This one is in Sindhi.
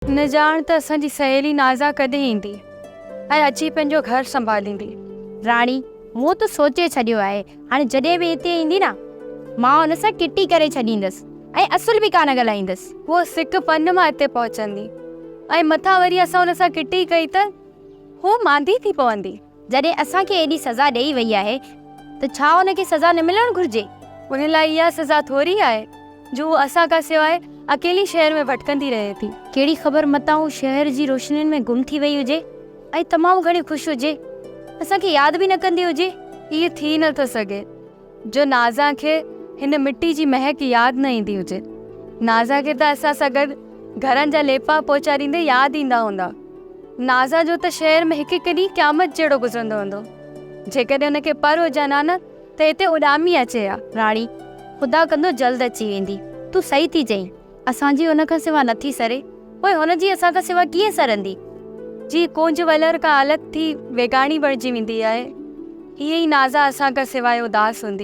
نه ڄاڻ ته اسان جي سهيلي نازا ڪڏهن ايندي ۽ اچي پنهنجو گهر سنڀاليندي. راڻي، مون ته سوچي ڇڏيو آهي، هاڻي جڏهن به هتي ايندي نه، مان هن سان ڪٽي ڪري ڇڏيندس ۽ اصل به ڪانه ڳالهائيندس. هوء سڪ پن مان هتي پهچندي ۽ مٿان وري اسان هن سان ڪٽي ڪئي ته هوء ماندي ٿي پوندي. جڏهن اسان کي ايڏي سزا ڏئي وئي آهي ته ڇا ان کي سزا نه ملڻ گهرجي؟ ان لاء اها سزا ٿوري آهي جو هوء اسان کان سواء اڪيلي شهر ۾ ڀٽڪندي رهي ٿي. ڪهڙي خبر متان هوء شهر جي روشنين ۾ گم ٿي وئي هجي ۽ تمام گهڻي خوش هجي، اسان کي ياد به نه ڪندي هجي. ائين ٿي نه ٿو سگهي جو نازان کي هن مٽي جي مهڪ ياد نه ايندي هجي. نازان کي ته اسان سان گڏ گهرن جا ليپا پوچا ڏيندي ياد ايندا هوندا. نازان جو ته شهر ۾ هڪ هڪ ڏينهن قيامت جهڙو گذرندو هوندو. جيڪڏهن هن کي پر هجن ها نه ته هتي اڏامي اچي ها. راڻي، خدا ڪندو جلد اچي ويندي. تون صحيح ٿي چئين. اسان جي هن کان سوا نٿي سري، پوء هن جي اسان کان سوا ڪيئن سرندي؟ جيئن ڪونج ولر کان الڳ ٿي ويڳاڻي بڻجي ويندي آهي، ايئن ئي نازا اسان کان سواء اداس هوندي.